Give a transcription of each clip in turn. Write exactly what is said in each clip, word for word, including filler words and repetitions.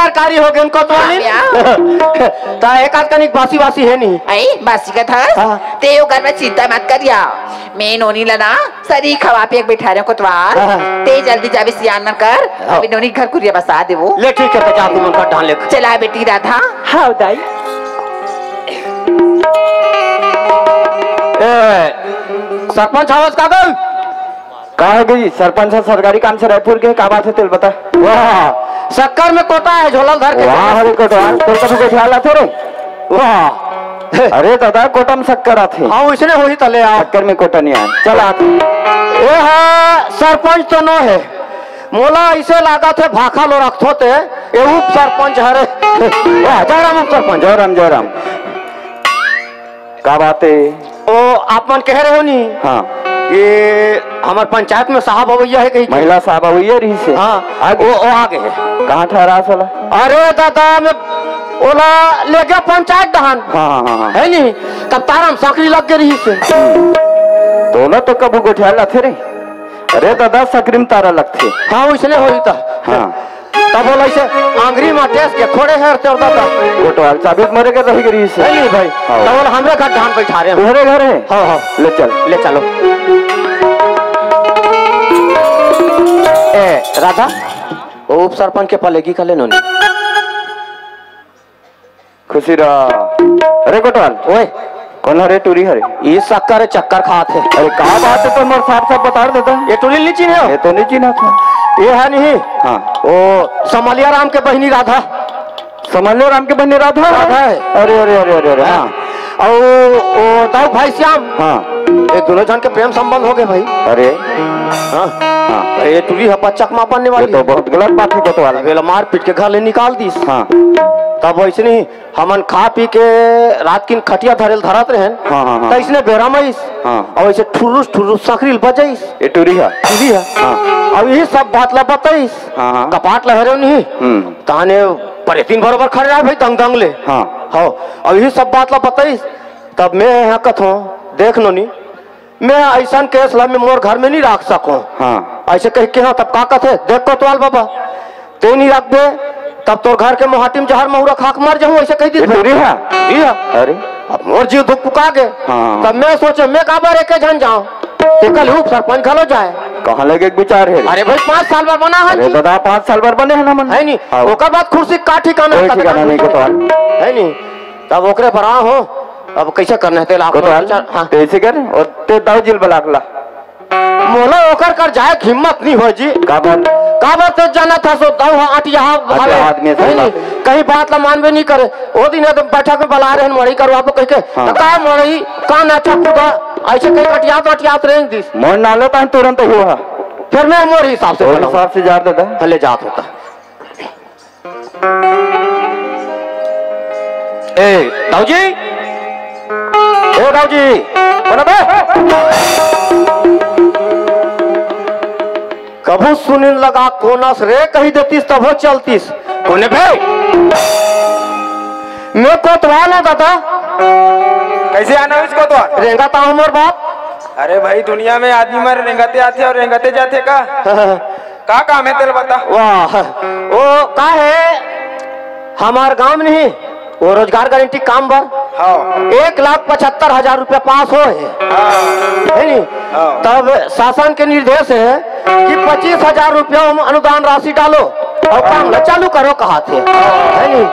तरकारी हो गेन कोतवाल। हाँ, या। त एक आध कनिक बासी वासी हे नहीं? अई, बासी का था? हाँ। ते ओकर में चिंता मत करिया। मैं नोनी ला ना सरी खवा पिया के बैठा रहे कोतवाल। हाँ। ते जल्दी जाबे सियान मन कर, हाँ। अभी नोनी घर कुरिया बसा देबो। ले ठीक है, त जा तू मन कर ढान ले। चला बेटी राधा। हाँ, दाई। ए, सरपंच आवाज का गल? का हो गई? सरपंच ह सरकारी काम से रायपुर के, का बात हे तेला बता। वाह, शक्कर में कोटा हे, झोला ल धर के वाह, चल। अरे कोटा, तोर कभी कोठियाल आथे रे? वाह। अरे दादा, कोटा में शक्कर आथे। हाँ, वइसने होही तले आ। शक्कर में कोटा नहीं आय। चल आ। ए हा, सरपंच तो नो हे। मोला अइसे लागत हे भाखा लो रखथो ते, ए उप सरपंच हरे। वाह, जय राम उप सरपंच, जय राम, जय राम। का बात हे? ओ, आप मन कहे रहे हो नी? हाँ। ये हमर पंचायत में साहब अवैया हे कही के। महिला साहब अवैया रहिस हे। हाँ, आगे। ओ, ओ आगे हे। कहाँ ठहरास ओला? अरे दादा, मैं ओला ले गया पंचायत डहान। हाँ, हाँ, हाँ, हाँ। हे नी? तब तारा में सांकरी लग गई रहिस हे। तोला तो कभू गोठियाल आथे रे। अरे दादा, सांकरी में तारा लगथे। हाँ, वइसने होही त। हाँ। तब बोला इसे आंगरी में टेस के थोड़े हेर तेर दादा। कोटवाल चाबी मरे के रही गई से। नहीं भाई, हाँ। तब बोला हमरे घर धान बैठा रहे हैं। तोहरे घर हे? हाँ, हाँ। ले चल। ले चलो। ए, राधा, वो उप सरपंच के पलेगी का ले नोनी। खुशी रहा। अरे कोटवाल। ओए। कोन हरे टूरी हरे? ये शक्कर हे, चक्कर खात हे। अरे का बात हे, तो मोर साफ साफ बता देता। ये टूरी नहीं चिन्हे हो? ये तो नहीं चिन्हा था। ये हे नहीं। हाँ। ओ समलिया राम के बहिनी राधा। समलिया राम के बहिनी राधा? राधा हे। अरे, अरे, अरे, अरे, अरे, हाँ। हाँ। अउ ओ दाऊ भाई श्याम। हाँ। ये दोनों झन के प्रेम संबंध हो गए भाई। अरे। हाँ। हाँ। अरे ये टूरी हे बच्चा कमा पाने ये वाली। तो बहुत गलत बात हे कोतवाल। अब एला मार पीट के घर ले निकाल दिस। हाँ। तब वइसने हमन खा पी के रात किन खटिया धरे ल धरत रहेन। हाँ, हाँ, हाँ। त अइसने बेरा म आइस। हाँ। अउ अइसे ठुरुस ठुरुस सांकरी ल बजाइस। ये टूरी हे। टूरी हे। हाँ। अउ इही सब बात ला बताइस। हाँ, हाँ। कपाट ला हेरे नहीं। हम्म। ताने परेतिन बरोबर खड़े रहे भाई दंग दंग ले। हाँ। हो। अउ इही सब बात ला बताइस। तब मैं यहाँ कथों, देख नोनी, मैं अइसन केस ला मैं मोर घर में नहीं राख सकों। हाँ। अइसे कहि के, हाँ, तब का कथे? देख कोतवाल बाबा, ते नहीं रखबे, तब तोर घर के मोहाटी में जहर महुरा खा के मर जाहूँ, अइसे कहि दिस। ये टूरी हे? जी हाँ। अरे। अब मोर जीव धुकपुका गे। हाँ। तब मैं सोचे, मैं काबर एके झन जाऊँ? ते कल उप सरपंच घलो जाए। कहाँ लगे एक विचार हे रे? अरे भाई, पाँच साल बर बना हे अरे जी। दादा, पाँच साल बर बने हे ना मन। हे नहीं? हाँ। ओकर बाद कुर्सी का ठिकाना कोई तक ठिकाना ना नहीं, कोतवाल। हे नहीं? तब ओकरे बर आ हो, अब कइसे करना हे तेला आप कोतवाल, विचार, हाँ। ते अइसे कर, अउ ते दाऊ जी ल बला के ला। मोला ओकर कर जाए के हिम्मत नहीं हो जी। काबर? काबर ते जानत हस ओ दाऊ ह अटिया अच्छा, हवे। आदमी सही हे नहीं? बात। कहीं बात ला मानबे नहीं करे। ओ दिन एकदम बैठक में बला रहे मड़ई करवाबो कहि के। हाँ। त का मड़ई, का नाचा कूदा, अइसे कहि अटियात अटियात रेंग दिस। मोर नालो तान तुरंत हुआ। फिर मैं मोर हिसाब से ओ बनाऊँ। हिसाब से जा दादा। भले जात होता। ए, दाऊ जी? ओ दाऊ जी, बोला बे। कभू सुनिन लगा कोनस रे, कहि देतिस तभो चलतिस। कोने बे? मैं कोतवाल हूँ दादा। कइसे आना हे इसको तो? रेंगत आऊँ मोर बाप। अरे भाई, दुनिया में आदमी मन रेंगते आथे अउ रेंगते जाथे का? का काम हे तेला बता। वाह, ओ का हे, हमर गांव में नहीं, ओ रोजगार गारंटी काम बर। हाँ। एक लाख पचहत्तर हजार रुपया पास होय हे। हाँ। हे नहीं? हाँ। तब शासन के निर्देश हे कि पच्चीस हजार रुपया अनुदान राशि डालो अउ काम ला चालू करो कहाथे। हे नहीं?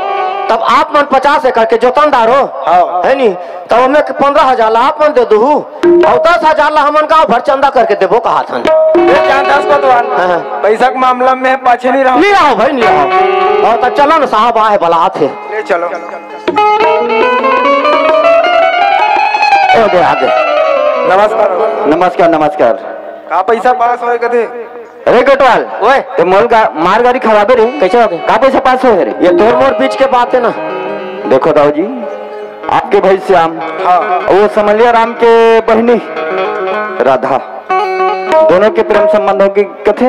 तब आप मन पचास एकड़ के जोतनदार हो। हाँ। हे नहीं? तब हमें पंद्रह हजार ला आप मन दे दूहू। अउ दस हजार ला हमन गांव भर चंदा करके देबो कहाथन। ए, जान दस कोतवाल, हाँ। पइसा के मामला में पाछे नहीं रहो। नहीं रहो भाई, नहीं रहो। अउ त चलो ना, साहब आहे बलाथे। ले चलो। ए दे आगे। नमस्कार। नमस्कार, नमस्कार। का पइसा पास होय कथे? अरे कोतवाल, ओए। ते मोल गा-, मार गाड़ी खवाबे रे। कइसे होगे? का पइसा पास होय रे? ये तोर मोर बीच के बात हे ना। देखो दाऊ जी, आपके भाई श्याम, हाँ। अउ वो समलिया राम के बहिनी राधा, दोनों के प्रेम संबंध होगे कथे,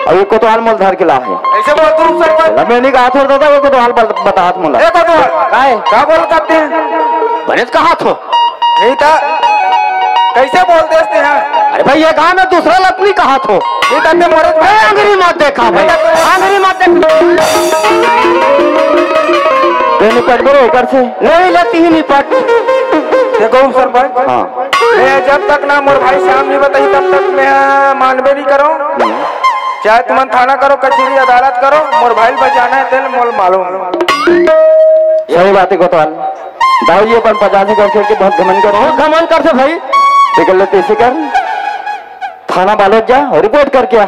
अउ ये कोतवाल मोल धर के ला हे। कइसे बोल तू सरपंच? मैं नहीं कहा था दादा, वो कोतवाल बल-, बतात मोला। ए कोतवाल, काय? का बोल करते हैं? बने तो कहा थो। नहीं था, कइसे बोल देते हैं? अरे भाई, ये गांव में दूसरा लत नहीं कहा थो। नहीं था, ते मरे ए, आंगरी मत देखा भाई, आंगरी मत देख। पटबो रे एकर से। नहीं लेती ही नहीं पट। देखो सरपंच, हाँ। मैं जब तक ना मोर भाई श्याम नहीं बताही, तब तक मैं मानबे नहीं करो। चाहे तुमन थाना करो, कचहरी, अदालत करो, मोर भाई ल बचाना है, तेल मोल मालूम। सही बात है कोतवाल। दाऊ जी अपन पचासी कर खेल के बहुत घमंड कर, बहुत घमंड करथे भाई। देख ले, तैसे कर। थाना बालोद जा, रिपोर्ट करके आ।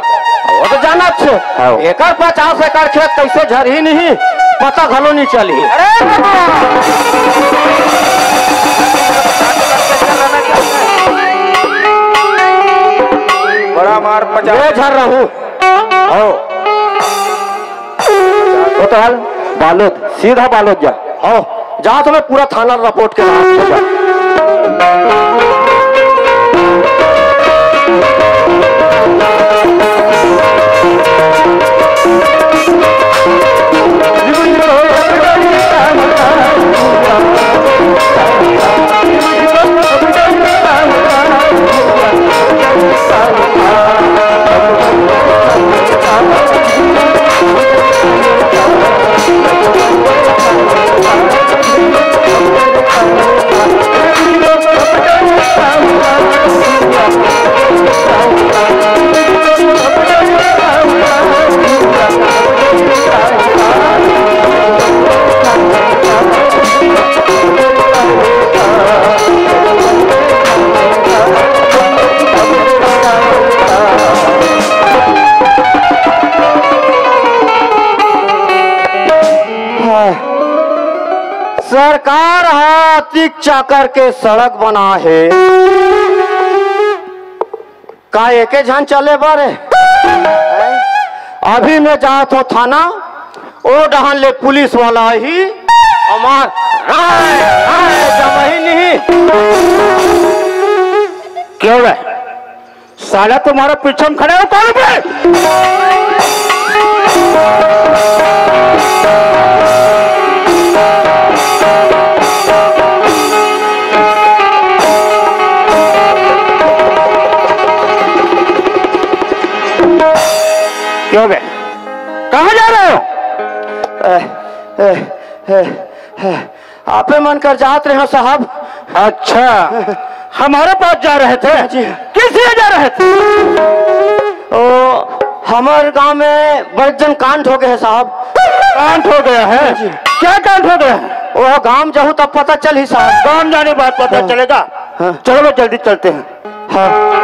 वो तो जाना अच्छे। हाँ। एकर पचास एकड़ खेत कैसे झरही नहीं, पता घलो नहीं चलही। अरे बड़ा मार पचास। ये झर रहू। हो। वो तो हाल बालोद, सीधा बालोद जा। हो। जा तो मैं पूरा थाना रिपोर्ट के रहा। सरकार ह अतिक चाकर के सड़क बना हे, का एके झन चले बर हे? अभी मैं जात हों थाना, ओ डहन ले पुलिस वाला आही, हमार राय, राय जमही नहीं। क्यों बे? साला तुम्हारा पीछे में खड़ा है, कौन बे? क्यों बे? कहाँ जा रहे हो? ए, ए, ए, ए, आपे मन कर जात रहे हो साहब। अच्छा, हमारे पास जा रहे थे? जी। किस लिए जा रहे थे? ओ, हमारे गांव में बड़े जन कांड हो गए हैं साहब। कांड हो गया है? जी। क्या कांड हो गया है? वो गांव जाहू तब पता चलही साहब। गांव जाने बाद पता हाँ। चलेगा। हाँ। चलो, मैं जल्दी चलते हैं। हाँ।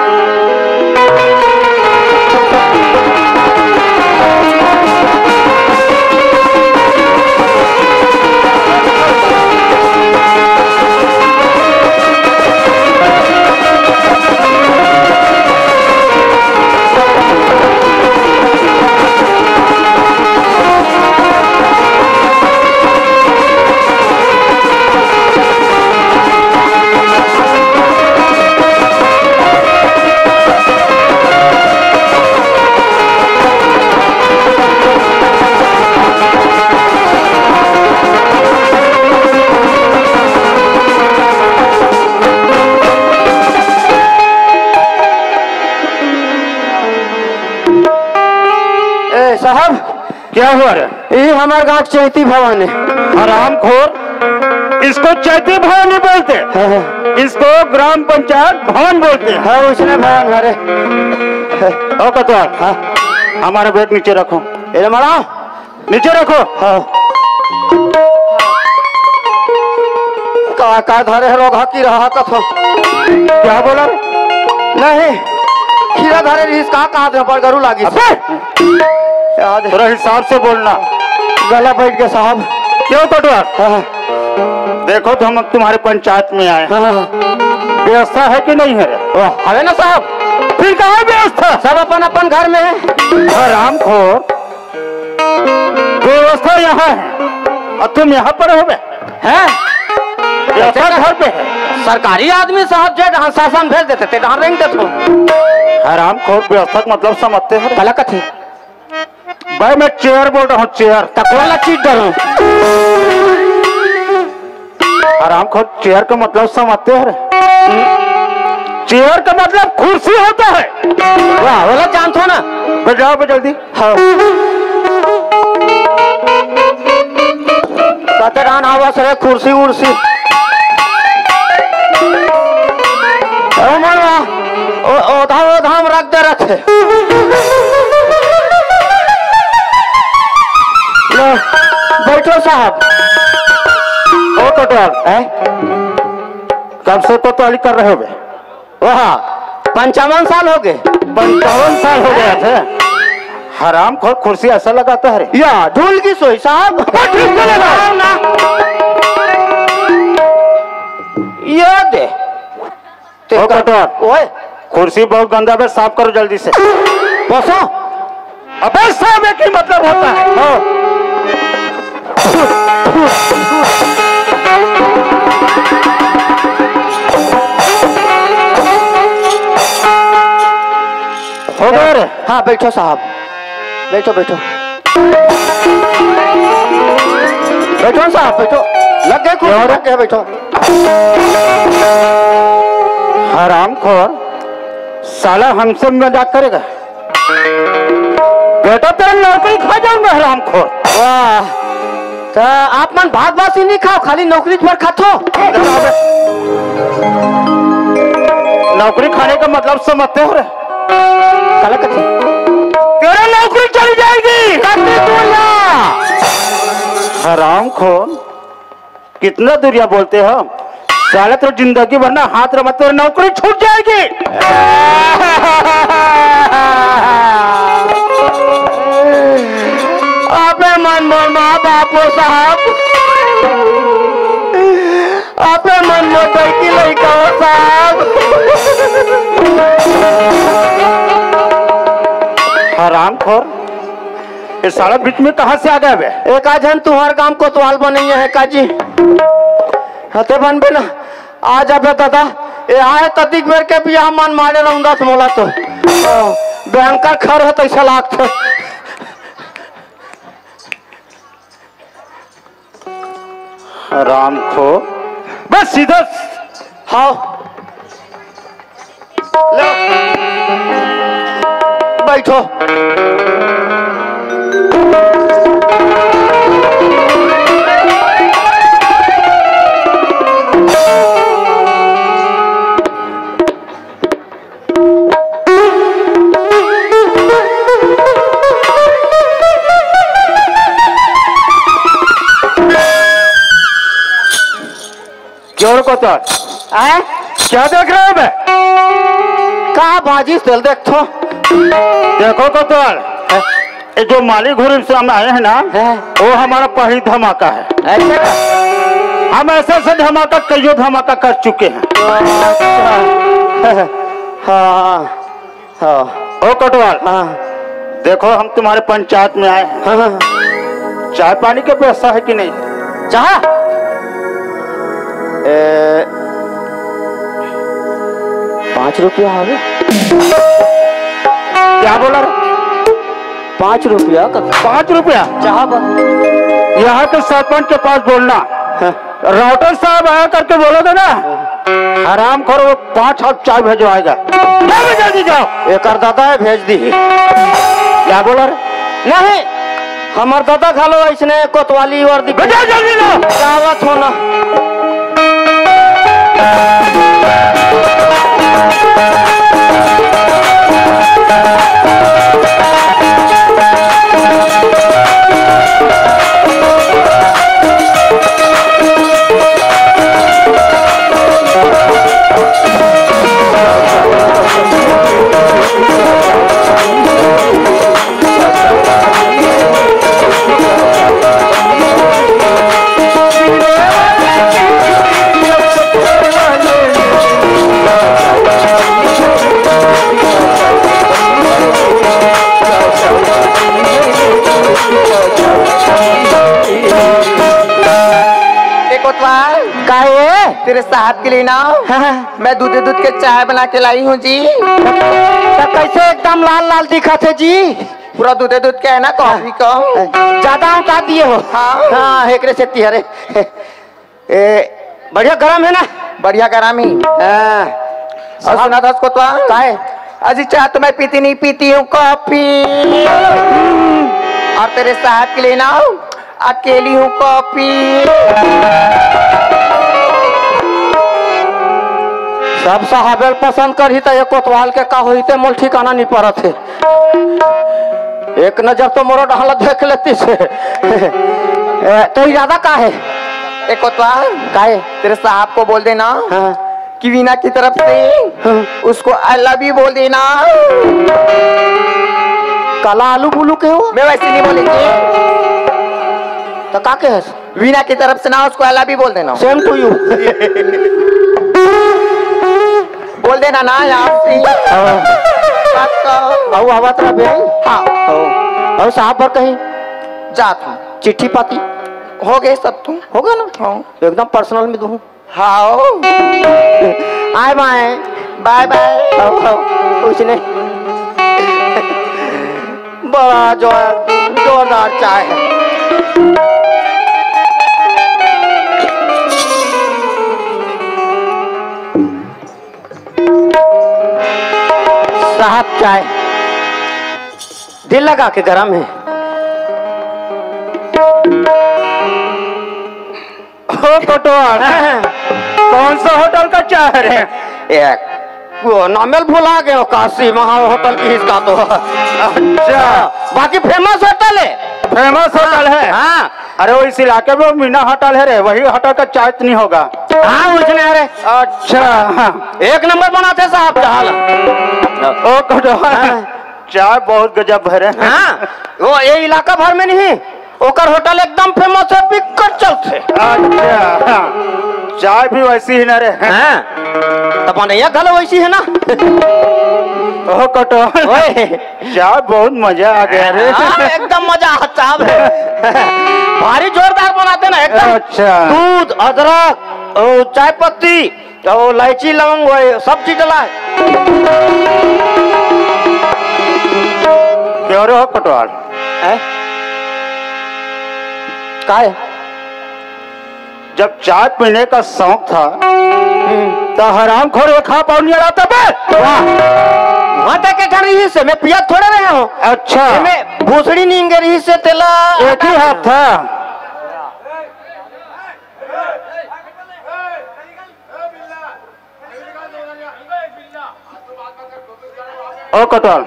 ए साहब, क्या हुआ रे? ये हमार गांव चैती भवन है। हरामखोर, इसको चैती भवन नहीं बोलते, हाँ, हाँ। इसको ग्राम पंचायत भवन बोलते हैं। हाँ, उसने भवन हरे। ओ कोतवाल, हाँ। हमारा बैग नीचे रखो। ए रे मारा। नीचे रखो। हाँ। का, का धरे है रोग हकी रहा कथो। क्या बोला रे? नहीं, खीरा धरे रहीस का, कहा दे पर गरू लागी। अबे! याद है। थोड़ा हिसाब से बोलना। गला बैठ गया साहब। क्यों कोतवाल? हाँ, हाँ। देखो तो हम तुम्हारे पंचायत में आए। हाँ, हाँ। व्यवस्था है कि नहीं है रे? वाह, हवे ना साहब। फिर कहाँ है व्यवस्था? सब अपन अपन घर में है। हरामखोर। व्यवस्था यहाँ है और तुम यहाँ पर हो बे? हैं? व्यवस्था घर पे है। सरकारी आदमी साहब जे डहान शासन भेज देते, ते डहान रेंग देत हो। हरामखोर, व्यवस्था का मतलब समझते हो? भला कथी? भाई, मैं चेयर बोल रहा हूँ, चेयर। त कोन ला चीज डरो? हरामखोर, चेयर का मतलब समझते हो रे? चेयर का मतलब कुर्सी होता है। वाह, बोला जानत हो ना। बजाओ बे जल्दी। हाँ। कतरा बनावस रे कुर्सी उर्सी। ओ मनवा, ओ, ओधा, ओधा में रख दे रथे। लो, बैठो साहब। ओ कोटवाल, हैं? कब से कोतवाली कर रहे हो बे? वाह, पंचावन साल हो गए। पंचावन साल हो गया थे। हरामखोर, कुर्सी ऐसा लगाता है रे। या, ढूल की सोई साहब। हाँ, ठीक से लगा। ये दे। ओ कटवाल, ओए। कुर्सी बहुत गंदा बे, साफ करो जल्दी से। बसो। अबे साहब, एक ही मतलब होता है। हाँ। हो गया रे? हाँ, बैठो साहब, बैठो, बैठो। बैठो साहब, बैठो। लग गए कुर्सी, क्यों रे? लग गए, बैठो। हरामखोर, साला हमसे मजाक करेगा? बेटा, तेरा नौकरी खा जाऊंगा, हरामखोर। वाह, तो आप मन भात बासी नहीं खाओ, खाली नौकरी भर खाथो। नौकरी खाने का मतलब समझते हो रे? काला कथे? तेरा नौकरी चली जाएगी। कथे तू ना। हरामखोर। कितना दुरिया बोलते हो साले, तो जिंदगी भर ना हाथ रमा, तेरी नौकरी छूट जाएगी। अबे मन मोर माँ बाप हो साहब, अबे मन मोर की लड़का हो साहब। हरामखोर, ये साला बीच में कहाँ से आ गया बे? एक आध झन तुहर गांव कोतवाल बनइया हे का जी? हते बनबे ना। आ जाबे दादा, ए आए ततिक बेर के बियाह मन मारे रौंदत मोला तो। ओ, भयंकर खर हे तैसा लागथे। हरामखोर। बस सीधा। हाँ। लो। बैठो। जोर को तो। आए? क्या देख रहे हो बे? का भाजी तेल देख थो। देखो कोतवाल, हैं? ये जो माली घुरी से हम आए हैं ना, हैं? वो हमारा पहली धमाका है। अच्छा। हम ऐसे ऐसे धमाका, कईयों धमाका कर चुके हैं। अच्छा। हाँ। हाँ। ओ कोटवाल, हाँ। देखो, हम तुम्हारे पंचायत में आए हैं। हाँ, हाँ, हाँ। चाय पानी की व्यवस्था है कि नहीं? चाह? ए, पाँच रुपया हवे। क्या बोला रे? पाँच रुपया का? पाँच रुपया? चाह बा। यहाँ के सरपंच के पास बोलना। हाँ। राउटर साहब आया करके बोलोगे ना, हरामखोर, वो पाँच हाथ चाय भिजवाएगा। जाओ बे, जल्दी जाओ। एकर दादा है, भेज दी। क्या बोला रे? नहीं, हमर दादा घलो अइसने कोतवाली वर्दी बे, जाओ जल्दी जाओ। जावत हो ना। ए कोतवाल, का हे? तेरे साहब के लिए ना, हाँ, हाँ। मैं दूधे दूध के चाय बना के लाई हूँ जी। तो कैसे एकदम लाल लाल दिखत हे जी? पूरा दूधे दूध के है ना, कॉफी का। ज्यादा उठा दिए हो। हाँ। हाँ, एकरे से तिहरे। ए, बढ़िया गरम है ना? बढ़िया गरम ही। हाँ। और सुना था उसको तो? काहे? अजी, चाय तो मैं पीती नहीं, पीती हूँ कॉफी। और तेरे साहब के लिए ना, अकेली हूँ कॉपी। सब साहब ल पसंद करही त ये कोतवाल के का होही ते मोल ठिकाना नहीं परत हे। एक नजर तो मोरो डहला देख लेती से। ए, तो इरादा का है? ए कोतवाल, का है? तेरे साहब को बोल देना। हाँ। कि वीना की तरफ से हाँ। उसको आई लव यू बोल देना। काला आलू बुलू के हो? मैं वैसे नहीं बोलेंगे। तो का के हस? वीना की तरफ से ना उसको आई लव यू बोल देना। Same to you। बोल देना ना यार। हाँ। बात कहो। अउ आवत रह बे। हाँ। अउ साहब बर कहीं जात हूँ। चिट्ठी पाती हो गए सब तुम? हो गया ना? हाँ। एकदम personal में दूँ। हाओ। आय बाय। बाय बाय। हाओ, हाओ। कुछ नहीं। बड़ा जोर, जोरदार चाय है। साहब चाय दिल लगा के गरम है। हो कोटवाल, कौन सा होटल का चाय रे? एक वो नामेल भुला गए हो, काशी महा होटल की इसका तो। अच्छा। बाकी famous होटल है। Famous होटल है? हाँ। अरे, वो इस इलाके में मीना होटल है रे, वही होटल का चाय तो नहीं होगा? हाँ, उसने, अरे। अच्छा। एक नंबर बनाते साहब, चाय। ओ कोटवाल, हाँ। चाय बहुत गजब है रे। हाँ, वो ये इलाका भर में नहीं, ओकर होटल एकदम famous है, बिकट चलथे। अच्छा, चाय भी वैसी ही ना रे। हाँ, त बनैया घलो वैसी है ना। ओ कोटवाल, ओए। चाय बहुत मजा आ गया रे। हाँ, एकदम मजा आता है। भारी जोरदार बनाते ना एकदम। अच्छा। दूध, अदरक, ओ, चाय पत्ती, तो इलायची, लौंग, वो सब चीज डला है। क्यों रे हो कोटवाल? हैं? का है? जब चाय पीने का शौक था, हम्म। तो हरामखोर एक हाफ और नहीं अड़ाता बे? वाह। वहाँ तक के ठन रही से, मैं पिया थोड़े रहे हूँ। अच्छा। मैं भोसड़ी नींद गई रही से तेला। एक ही हाफ था। ओ कोटवाल,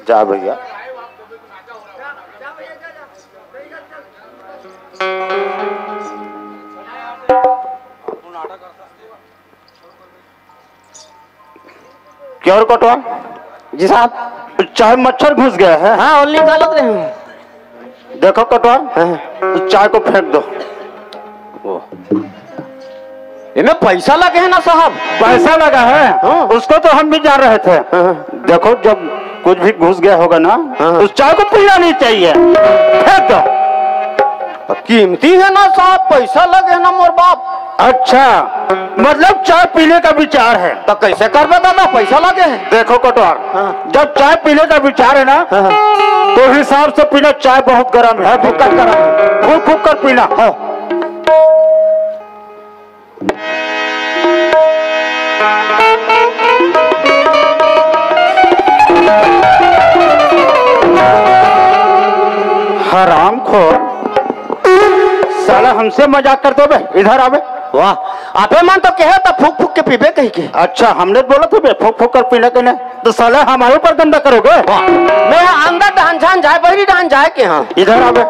जा भैया। क्यों रे कोटवाल? जी साहब। चाय मच्छर घुस गया है। हाँ, और निकालत रहे हैं। देखो कोटवाल, हाँ। चाय को फेंक दो। वो। इमे पैसा लगे है ना साहब? पैसा लगा है? हाँ। उसको तो हम भी जान रहे थे। हाँ। देखो, जब कुछ भी घुस गया होगा ना, हाँ। उस चाय को पीना नहीं चाहिए, फेंक दो। कीमती है ना साहब, पैसा लगे है ना मोर बाप। अच्छा, मतलब चाय पीने का विचार है? तो कैसे करबे दादा, पैसा लगे है। देखो कोटवाल, हाँ। जब चाय पीने का विचार है ना, हाँ, हाँ। तो हिसाब से पीना, चाय बहुत गर्म है। हाँ, फूक कर गर्म है। फूक फूक कर पीना। हाँ। हरामखोर, साला हमसे मजाक करत हे बे, इधर आबे। वाह, अबे मन तो कहे त फूक फूक के पीबे कहिके। अच्छा, हमने बोला था बे फूक फूक कर पीना के ना, तो साला हमारे ऊपर गंदा करोगे? वाह, मैं अंदर डहान जान जाए, बहरी डहान जाए के हाँ। इधर आबे।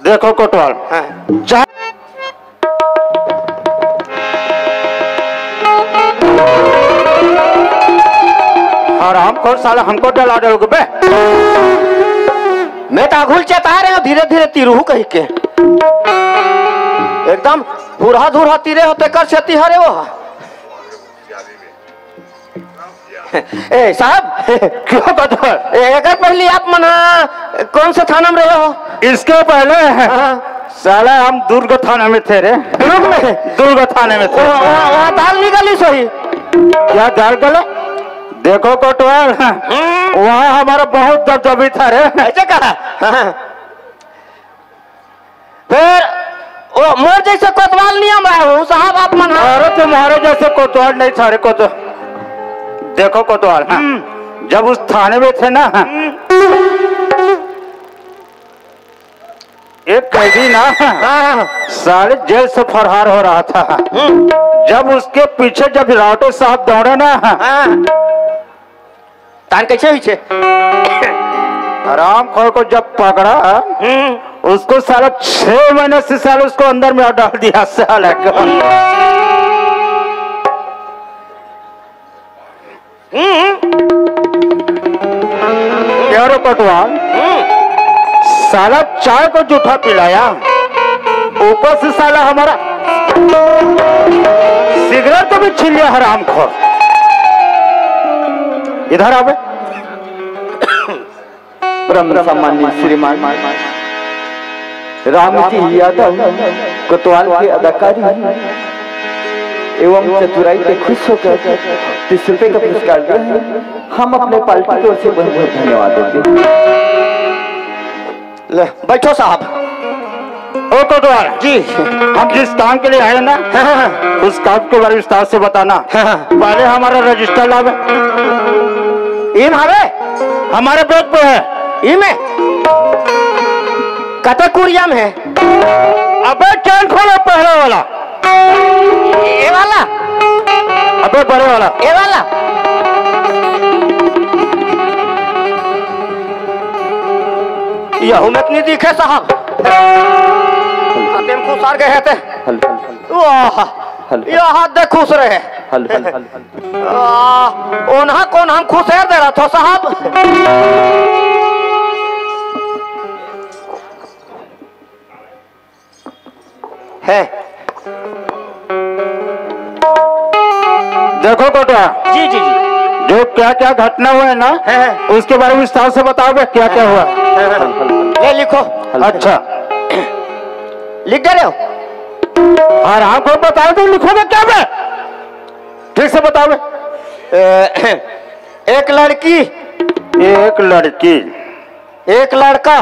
देखो कोटवाल, हाँ। चाय हरामखोर, साला हमको डला डलोगे बे। मैं तो अघुल चेता रहे हूँ, धीरे धीरे तीरू कहिके। एकदम भूरहा धूरहा तीरे हो, तेकर सेती हरे वो। ए साहब, क्यों बदल? ए, एकर पहली आप मन हा कौन से थाना में रहे हो? इसके पहले हाँ। साला हम दुर्ग थाना में थे रे। दुर्ग में? दुर्ग थाने में थे। वहाँ, वहाँ, वहाँ दाल निकाली सही। क्या दाल गला? देखो कोटवाल, हम्म। वहाँ हमारा बहुत दबदबी था रे। ऐसे कहा? हाँ। फिर वो मोर जैसे कोतवाल नियम रहे हो साहब, आप मन हा। अरे तुम्हारे जैसे कोतवाल नहीं था रे कोतवाल। देखो कोतवाल, हाँ, हम्म। जब उस थाने में थे ना, हम्म। एक कैदी ना, हाँ। साले जेल से फरार हो रहा था। हम्म। जब उसके पीछे जब राठौर साहब दौड़े ना, हाँ। तान कैसे हुई छे? हरामखोर को जब पकड़ा, हम्म। उसको साला छह महीने से साला उसको अंदर में डाल दिया साला को। हम्म। क्या रे कोटवाल? हम्म। साला चाय को जूठा पिलाया, ऊपर से साला हमारा सिगरेट को भी छीन लिया, हरामखोर। इधर आ बे। परम सम्मानित श्रीमान रामजी यादव कोतवाल के अदाकारी एवं चतुराई पे खुश होकर तीस रुपए का पुरस्कार दिया है। हम अपने पार्टी की ओर से बहुत बहुत धन्यवाद देते हैं। ले, बैठो साहब। ओ कोटवाल जी। हम जिस काम के लिए आए ना, हाँ, हाँ, हाँ। उस काम के बारे में विस्तार से बताना। हाँ, हाँ। पहले हमारा रजिस्टर लावे। ई में हवे? हमारे बैग पे है। ई में? कते कुरिया में है? अबे चैन खोलो पहले वाला। ए वाला? अबे बड़े वाला। ए वाला? यहू में नहीं दिखे साहब। कते में खुसार गए हैं ते। Hello, hello, hello. वाह। हेलो। यह हाथ दे खुश रहे। Hello, hello, hello, hello. आ, ओन्हा कोन हम खुसेर दे रहा था साहब। है। देखो कोटवा, जी, जी, जी। जो क्या क्या घटना हुआ है ना, है, है। उसके बारे में विस्तार से बताओ बे, क्या क्या हुआ? है, है, है। ले लिखो। अच्छा। लिख दे रहे हो? हाँ, हाँ, को बताओ तो लिखोगे क्या बे? ठीक से बताओ बे। ए, एक लड़की। एक लड़की। एक लड़का।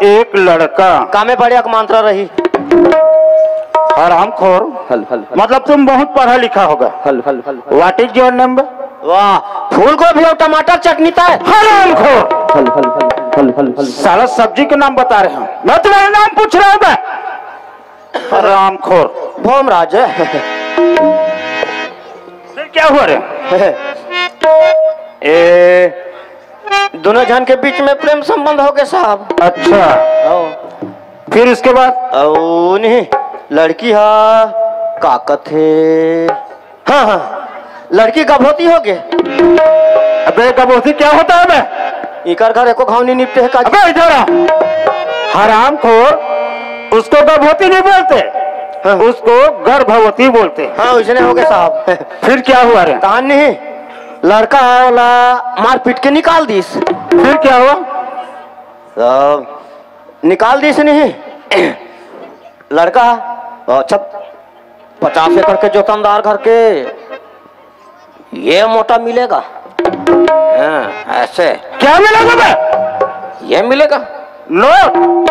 एक लड़का। कामे बढ़िया के मंत्र रही। हरामखोर। Hello, hello, hello. मतलब तुम बहुत पढ़ा लिखा होगा। Hello, hello, hello, hello. What is your name बे? वाह, फूल गोभी और टमाटर चटनी तय। हरामखोर। Hello, hello, hello, hello, hello, hello. साला सब्जी के नाम बता रहे हैं, मैं तुम्हारा नाम पूछ रहा हूँ बे। हरामखोर। भोम राज। फिर क्या हुआ रे? ए, दोनों झन के बीच में प्रेम संबंध हो गया साहब। अच्छा। हाँ। फिर उसके बाद? अउ नहीं, लड़की हा का कथे? हाँ, हाँ, लड़की गभोती हो गए। अबे गभोती क्या होता है बे? इकर घर एको घाव नहीं निपटे है का? अबे इधर आ। हरामखोर, उसको गभोती नहीं बोलते, हाँ। उसको गर्भवती बोलते। हाँ, उसने हो गए साहब। फिर क्या हुआ रे? तान नहीं, लड़का वाला मार पीट के निकाल दीस। फिर क्या हुआ? साहब, निकाल दीस नहीं। लड़का, अच्छा, पचास एकड़ के जोतनदार घर के ये मोटा मिलेगा। हाँ, ऐसे। क्या मिलेगा बे? ये मिलेगा। नोट।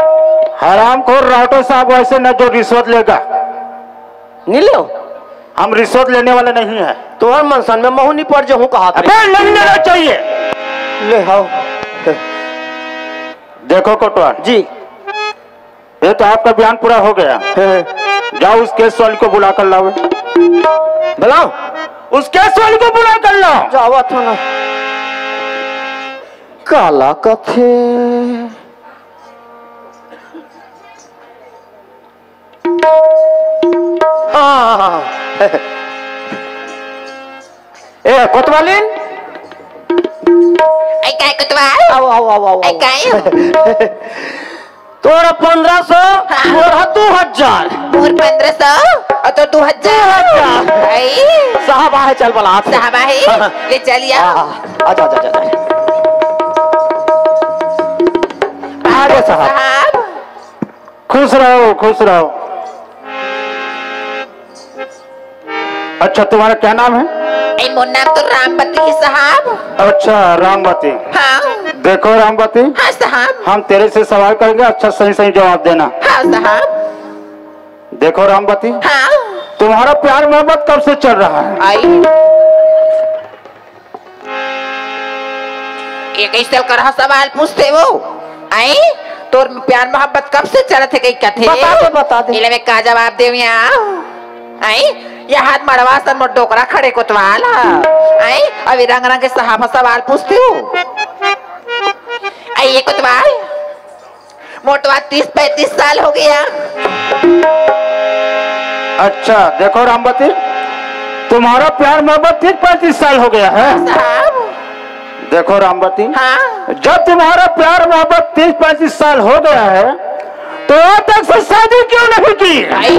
हरामखोर राठौर साहब वैसे न जो रिश्वत लेगा। नहीं ले। हम रिश्वत लेने वाले नहीं हैं। तुम्हारे मनसन में महू नहीं पड़ जाऊँ कहा था। अबे नहीं लेना चाहिए। ले आओ। देखो कोटवाल जी। ये तो आपका बयान पूरा हो गया। हाँ। जाओ उस केस वाली को बुला कर लाओ। बुलाओ। उस केस वाली को बुला कर लाओ। जावा था ना। काला कथे। हाँ। ए, कोतवालिन। ए, काय कोतवाल? आओ, आओ, आओ, आओ, ए, आओ। काय हो? तोर पन्द्रह सौ, हाँ। मोर ह दू हजार। मोर पन्द्रह सौ, अउ तोर दू हजार। दू हजार। आई। साहब आहे, चल बला, आथे। साहब आहे, हाँ, हाँ। ले चल या। हाँ, हाँ। आजा, आजा, आजा, आजा। आ गए साहब। साहब। खुश रहो, खुश रहो। अच्छा, तुम्हारा क्या नाम है? ए, मोर नाम तो रामवती है साहब। अच्छा, रामवती। हाँ। देखो रामवती, हाँ साहब। हम तेरे से सवाल करेंगे, अच्छा सही सही जवाब देना। हाँ साहब। देखो रामवती, हाँ। तुम्हारा प्यार मोहब्बत कब से चल रहा है? आई। ये कैसे करहा सवाल पूछते हो? आई? तोर प्यार मोहब्बत कब से चलत हे, कही कथे? बता दे, बता दे। एला मैं का जवाब देव या? आई, ये हाथ मड़वा सन मोर डोकरा खड़े कोतवाल ह। आई, अभी रंग रंग के सहाफा सवाल पूछती हूँ। आई, ये कोतवाल, मोटवा तीस पैंतीस साल हो गया। अच्छा, देखो रामवती, तुम्हारा प्यार मोहब्बत तीस पैंतीस साल हो गया है। साहब। देखो रामवती, हाँ। जब तुम्हारा प्यार मोहब्बत तीस पैंतीस साल हो गया है, तो आज तक से शादी क्यों नहीं की? आई।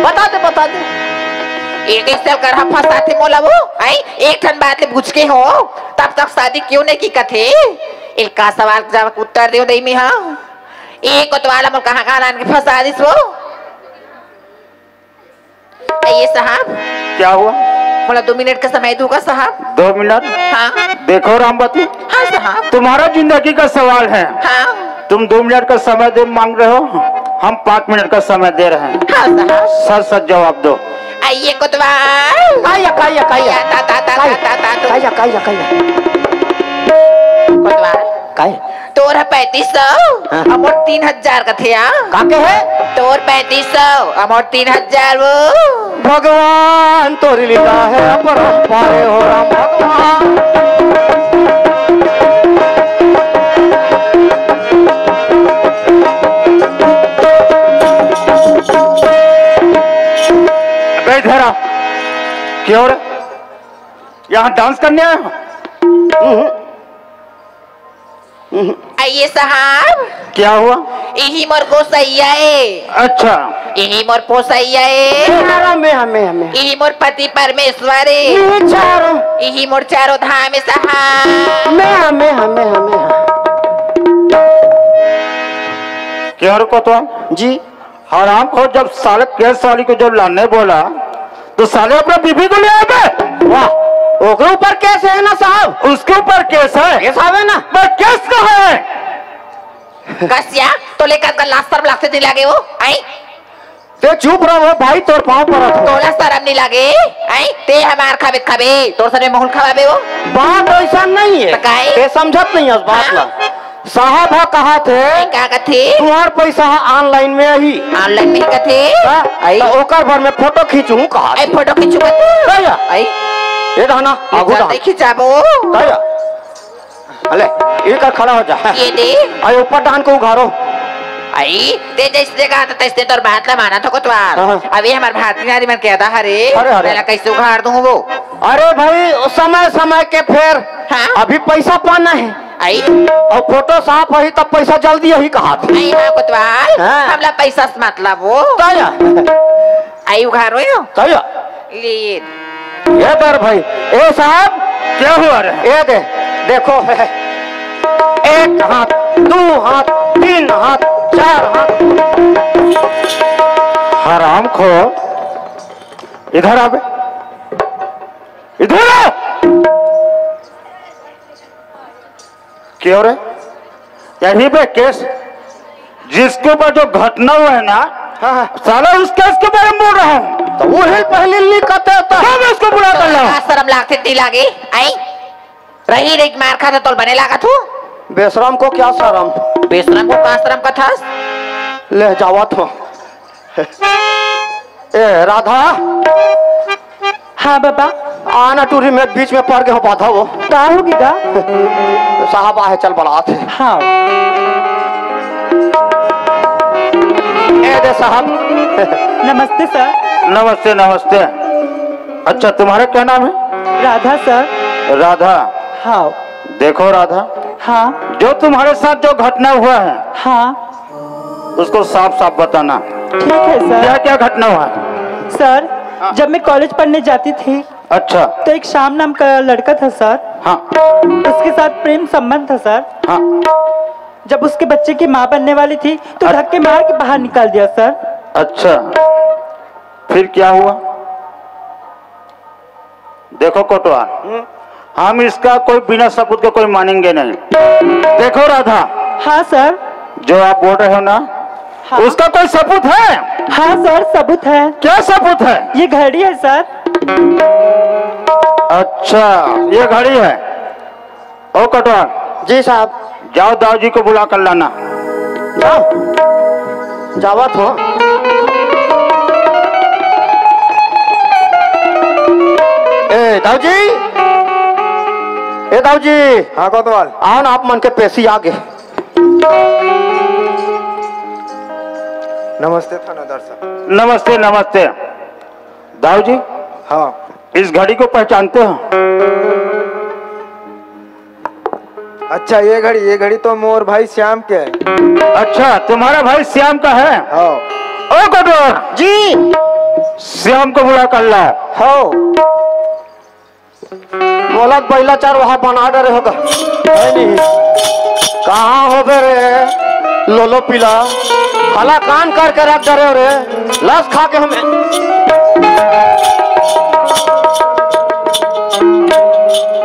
बता दे, बता दे। एक एक साल कर फंसाते मोला वो, आई, एक ठन बात ले पूछ के हो, तब तक शादी क्यों नहीं की कथे? इनका सवाल का जवाब उत्तर देव दई में, हाँ। एक कोतवाल मोला कहाँ कहाँ लान के फंसा दिस वो। ये साहब। क्या हुआ? मोला दो मिनट का समय दूंगा साहब। दो मिनट? हाँ। देखो रामवती, हाँ साहब। तुम्हारा जिंदगी का सवाल है। हाँ। तुम दो मिनट का समय दे मांग रहे हो, हम पाँच मिनट का समय दे रहे हैं। हाँ साहब। सच सच जवाब दो। आइए कोतवाल। काया, काया, काया। या, ता, ता, ता, काया। ता, ता, ता, तू। काया, काया, काया। कोतवाल। काय? तोर ह पैंतीस सौ, हाँ। अमोर तीन हजार कथे आ। का कहे? तोर पैंतीस सौ, अमोर तीन हजार वो। भगवान तोरी लीला है अपरंपार हो राम भगवान। अबे इधर आ। क्यों रे? यहाँ डांस करने आया हो? हम्म। आइए साहब। क्या हुआ? इही मोर गोसैया ए। अच्छा। इही मोर पोसैया ए। चारों में हमें, हमें। इही मोर पति परमेश्वर ए। ये चारों। इही मोर चारों धाम ए साहब। में हमें, हमें, हमें। क्या रे कोतवाल? जी। हरामखोर, जब साले केस वाली को जब लाने बोला, तो साले अपने बीबी को ले आए बे। वाह, ओकरे ऊपर केस है ना साहब? उसके ऊपर केस है। केस आवे ना। पर केस कहाँ है? कसिया, तोला का लाज शरम लागथे नहीं लागे वो, आई? ते चुप रहो भाई, तोर पाँव परत हो। तोला शरम नहीं लागे, आई? ते हमार खाबे खाबे, तोर सरे महूल खवाबे वो। बात ऐसा नहीं है। तो काहे? ते समझत नहीं है बात हाँ? ला। साहब ह कहाथे, का कथे? तुम्हार पैसा ह online में आही। Online में कथे? का? आई। तो ओकर भर में फोटो खींचू कहाथे। आई फोटो खींचू कथे? भैया। आई। ये रहना, आगू चल, रहना। ते खींचाबो। भैया। अले, ये कर खड़ा हो जा। ये दे। आई ऊपर डान को उघारो। आई, ते जैसे कहा था, तैसे तोर बात ला माना था कोतवाल। हाँ, हाँ। अभी हमार भारतीय नारी मन कहता, "अरे, अरे, अरे। पहला कैसे उघार दूं वो?" अरे भाई, समय समय के फेर हाँ। अभी पैसा पाना है। आई। और फोटो साफ होही तब पैसा जल्दी आही कहाथे। आई हाँ कोतवाल, हाँ। हमला पैसा से मतलब वो। तय। आई उघारो यो। तय। ले ये। ये दर भाई। ए साहब। क्या हुआ रे? ये दे, देखो। एक हाथ, दो हाथ, तीन हाथ, चार हाथ। हरामखोर, इधर आ बे, इधर आ। क्यों रे? यही पे केस, जिसके ऊपर जो घटना हुआ है ना, हाँ, हाँ। साला उस केस के बारे में बोल रहा हूँ। तो वो है पहले नहीं कहते होता। कब इसको बुला कर लाओ? लाज शरम लागथे नहीं लागे, आई? रही रही मार खाता तोल बने लागत हो। बेशरम को क्या शरम? बेशरम को का शरम कथस? ले जावत हो। ए, राधा। हाँ, बाबा। आना टूरी में बीच में पड़ गए हो, बाधा हो। का हो गया? साहब आहे, चल बलात है। हाँ। ए दे साहब। नमस्ते, सर। नमस्ते, नमस्ते। अच्छा, तुम्हारा क्या नाम है? राधा, सर। राधा। हाँ। देखो राधा। हाँ। जो तुम्हारे साथ जो घटना हुआ है, हाँ। उसको साफ साफ बताना। ठीक है सर। क्या क्या घटना हुआ है? सर, हाँ। जब मैं कॉलेज पढ़ने जाती थी, अच्छा। तो एक श्याम नाम का लड़का था सर। हाँ। उसके साथ प्रेम संबंध था सर। हाँ। जब उसके बच्चे की माँ बनने वाली थी, तो हाँ। धक्के मार के बाहर निकाल दिया सर। अच्छा, फिर क्या हुआ? देखो कोटवार, हम्म। हम इसका कोई बिना सबूत का कोई मानेंगे नहीं। देखो राधा, हाँ सर। जो आप बोल रहे हो ना, हाँ। उसका कोई सबूत है? हाँ सर, सबूत है। क्या सबूत है? ये घड़ी है सर। अच्छा, ये घड़ी है। ओ कोटवार। जी साहब। जाओ, दाऊ जी को बुला कर लाना। जाओ, जावत हो। ए दाऊ जी, ए दाऊ जी, हाँ कोतवाल। आओ ना, आप मन के पेशी आगे। नमस्ते थानादार साहब। नमस्ते, नमस्ते। दाऊ जी, हाँ। इस घड़ी को पहचानते हो? अच्छा, ये घड़ी, ये घड़ी तो मोर भाई श्याम के है। अच्छा, तुम्हारा भाई श्याम का है? हाँ। ओ कोटवार जी, श्याम को बुला कर लाओ। हाँ। मोला बइला चार वहाँ बना डरे होगा। है नहीं। कहाँ होबे रे? लोलो पीला। हला कान करके रख डरे हो रे। लस खा के हमें।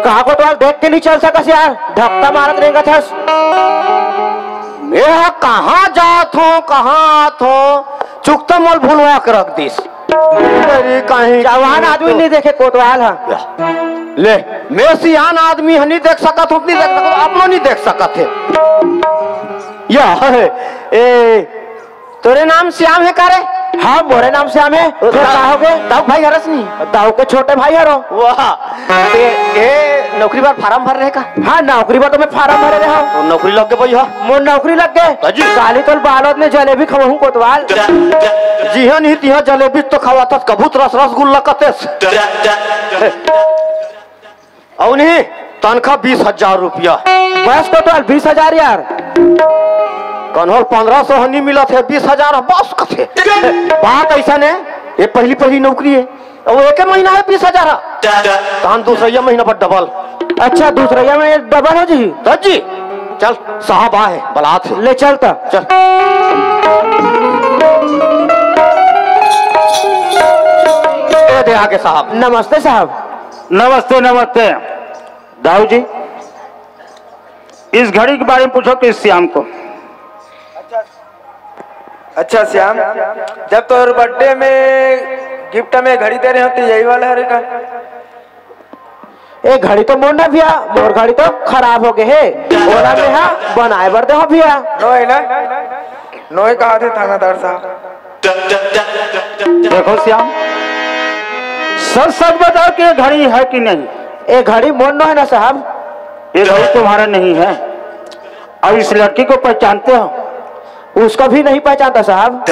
कहाँ कोटवाल देख के नहीं चल सकस यार? धक्का मारत रेंगत हस। मैं कहाँ जात हूँ, कहाँ आत हूँ? चुकता मोल भुलवा के रख दिस। अरे, कहीं जवान आदमी नहीं देखे कोतवाल ह। ले, मैं सियान आदमी ह, नहीं देख सकत हूँ, नहीं देख सकत, अपनो नहीं देख सकत है। या, ए, तोरे नाम श्याम है का रे? हाँ, मोरे नाम श्याम है। तो फिर का हो गए? दाऊ भाई हरस नहीं? दाऊ के छोटे भाई हरो। वाह। ए, ए, नौकरी बर फार्म भर रहे का? हाँ, नौकरी बर तो मैं फार्म भरे रहे हूँ। तो नौकरी लग गए भैया? मोर नौकरी लग गए। अजी। काली तोल बालोद में जलेबी खवाहूँ कोतवाल। जिहा नहीं तिहा जलेबी तो खवाथस, कभू तो रस रसगुल्ला कतेस। अउ नहीं, तनखा बीस हजार रुपया। बस कोतवाल, बीस हजार यार। कन्होल पन्द्रह सौ ह नहीं मिलत है, बीस हजार ह बस कथे। बात ऐसा ने, ये पहली पहली नौकरी है। अब एक महीना है बीस हजार ह। तहन दूसरा महीना पर डबल। अच्छा, दूसरा में डबल हो जी। तो जी, चल, साहब आए, बलात है। ले चल त। चल। ए दे आगे साहब। नमस्ते साहब। नमस्ते, नमस्ते। दाऊ जी, इस घड़ी के बारे में पूछो कि श्याम को। अच्छा श्याम, जब तोर बर्थडे में गिफ्ट में घड़ी दे रहे हो तो यही वाला हरे का? ए घड़ी तो मोर ना भैया, मोर घड़ी तो खराब हो गए हे। ओला में हा बनाए बर दे हो भैया। नोए ना, नोए कहा थे थानादार साहब। देखो श्याम, सच सच बताओ कि ये घड़ी है कि नहीं? ए घड़ी मोर नो है ना साहब। ये घड़ी तुम्हारा नहीं है। और इस लड़की को पहचानते हो? उसको भी नहीं पहचानता साहब।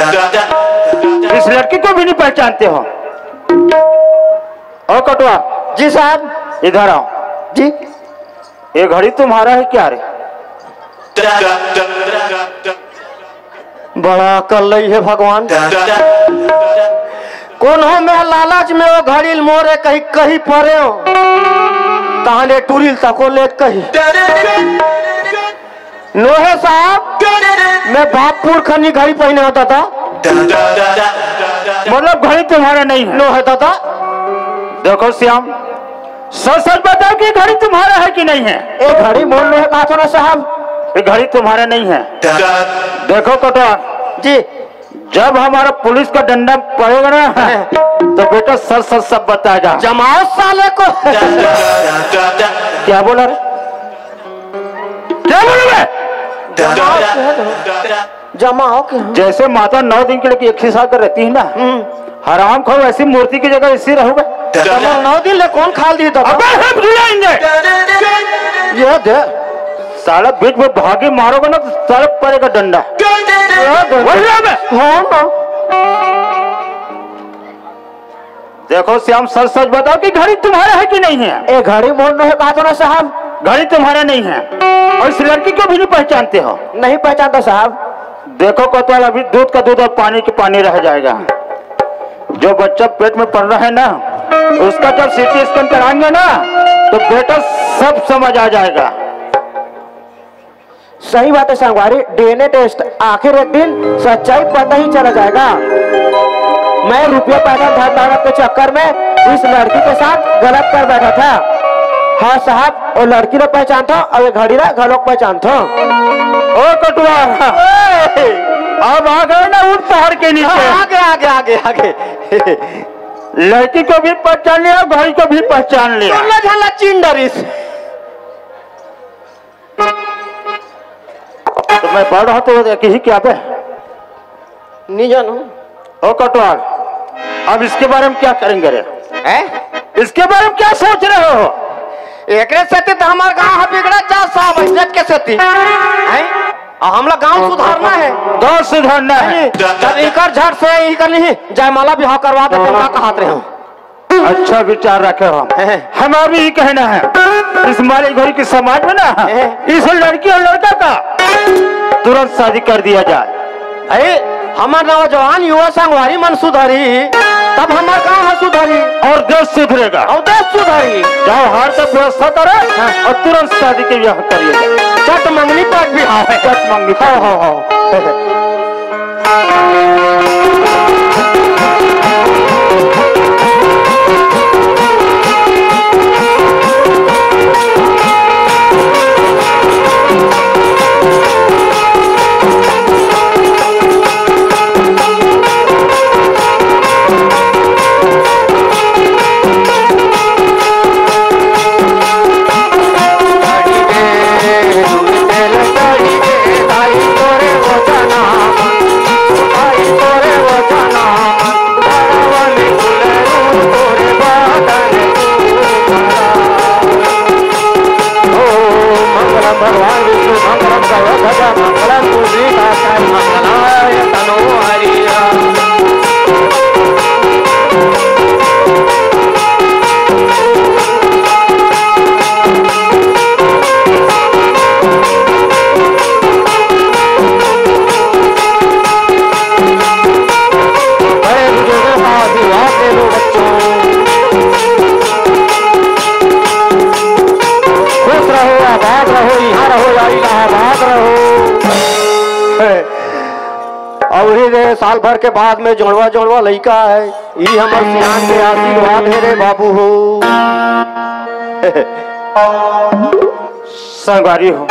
इस लड़की को भी नहीं पहचानते हो? ओ कटवा। जी साहब। इधर आओ। जी। ये घड़ी तुम्हारा है क्या रे? बड़ा कल्लई हे भगवान। कोनो में लालच में वो घड़ी ल मोरे कहीं, कहीं परे हो, तहाने टूरी ल तको ले कहीं। नोहे साहब, मैं बाप पुरखा नी घड़ी पहिने होता था। मतलब घड़ी तुम्हारा नहीं है। नोहे दादा। देखो श्याम, सच सच बताओ कि घड़ी तुम्हारा है कि नहीं है? ए घड़ी मोर नोहे कहा था ना साहब। ये घड़ी तुम्हारा नहीं है। देखो कटवा जी, जब हमारा पुलिस का डंडा पड़ेगा ना, तो बेटा सच सच सब बताएगा। जमाओ साले को। क्या बोला रे? क्या बोला मैं? जमाओ के। जैसे माता नौ दिन के लिए एक ही साथ रहती है ना, हम्म। हराम खाओ, ऐसी मूर्ति की जगह इसी रहोगे। तो नौ दिन ले कौन खाल दी तो? अबे हम बुलाएंगे। ये दे। साला बीच में भागी मारोगे ना तो साला पड़ेगा डंडा। बोल रहा मैं। हाँ ना। देखो श्याम, सच सच बताओ कि घड़ी तुम्हारा है कि नहीं है? ए घड़ी मोर नोहे कहा तो ना साहब। घड़ी तुम्हारा नहीं है और इस लड़की को भी नहीं पहचानते हो? नहीं पहचानता साहब। देखो कोतवाल, अभी दूध का दूध और पानी का पानी रह जाएगा। जो बच्चा पेट में पड़ रहा है ना, उसका जब सीटी स्कैन कराएंगे ना, तो बेटा सब समझ आ जाएगा। सही बात है संगवारी, डीएनए टेस्ट, आखिर एक दिन सच्चाई पता ही चला जाएगा। मैं रुपया पैसा धन दौलत के चक्कर में इस लड़की के साथ गलत कर बैठा था। हाँ साहब, वो लड़की ला पहचानथो और ये घड़ी ला घलोक पहचानथो। ओ कटुआ, अब आ गए ना ऊंट पहाड़ के नीचे। हाँ, आगे, आगे, आगे, आगे। लड़की को भी पहचान लिया, घड़ी को भी पहचान लिया। दोनों झन ला चिन डरिस। मैं पढ़ रहा तो एक ही क्या बे? नहीं जानू। ओ कोटवाल, अब इसके बारे में क्या करेंगे रे? हैं? इसके बारे में क्या सोच रहे हो? एकरे सेती तो हमार गांव ह बिगड़त जा साहब, इज्जत के सेती। हैं? आ हमला गांव सुधारना है। गांव सुधारना है। नहीं, तब इकर झट से इकर नहीं, जयमाला बिहाव करवा दे, का कहत रहे हो? अच्छा विचार रखे हो। हैं। हमारा भी यही कहना है, इस माली घोरी के समाज में ना, हैं। इस लड़की और लड़का का तुरंत शादी कर दिया जाए। अरे, हमार नौजवान युवा संगवारी मन सुधरही, तब हमार गांव ह सुधरही। और देश सुधरेगा। और देश सुधरही। जाओ, हार तक व्यवस्था करो हाँ। और तुरंत शादी के ब्याह करिए। चट मंगनी पाठ भी हाव है। चट मंगनी पाठ। हाँ, हाँ, हाँ। मंगलम भगवान विष्णु मंगलम सर्वभज मंगलम तुलसीदास मंगलाय तनो हरिया। बड़े बुजुर्गों का आशीर्वाद ले लो बच्चों। खुश रहो, आबाद रहो, यहाँ रहो या इलाहाबाद रहो। अउ उही रे साल भर के बाद में जोड़वा जोड़वा लइका है, ई हमर सियान के आशीर्वाद हे रे बाबू हो। संगवारी हो,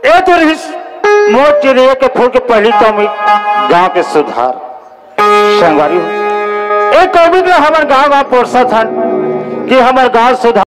ए तो रहिस मोर चिरैया के फूल के पहली कमी, गांव के सुधार। संगवारी हो, ए कमी में हमर गांव गांव पोरसत हन कि हमर गांव सुधार।